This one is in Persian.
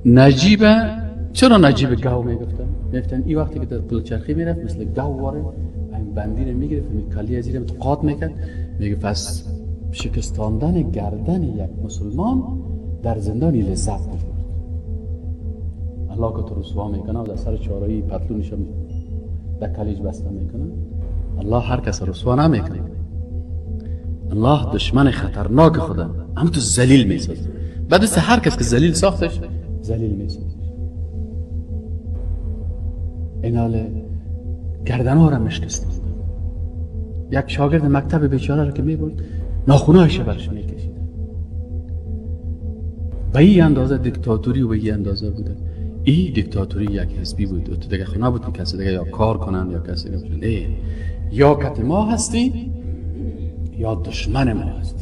نجیب، چرا نجیب گاو میگفتن؟ میگفتن این وقتی که در پل چرخی میرفت، مثل گاو واره این بندی رو میگرفت، می کلی از اینم قات میکرد. میگه پس شکستاندن گردن یک مسلمان در زندانی لذت میبرد. الله که تو رسوا میکنه و در سر چارایی پتلونش در کلیج بسته میکنه. الله هر کس رسوا نمیکنه. الله دشمن خطرناک خدا هم تو ذلیل میسازه. بعد هر کس که ذلیل ساختش، ذلیل میسازه. اینال گردن ها را مشکست. یک شاگرد مکتب بیچاره را که میبرد، ناخونایش برش میکشید. به این اندازه دیکتاتوری و به این اندازه بوده. این دیکتاتوری یک حزبی بود و تو دیگه خونه بود که کسی دیگه یا کار کنن یا کسی دیگه باشن. ای یا کت ما هستی یا دشمن ما هستی.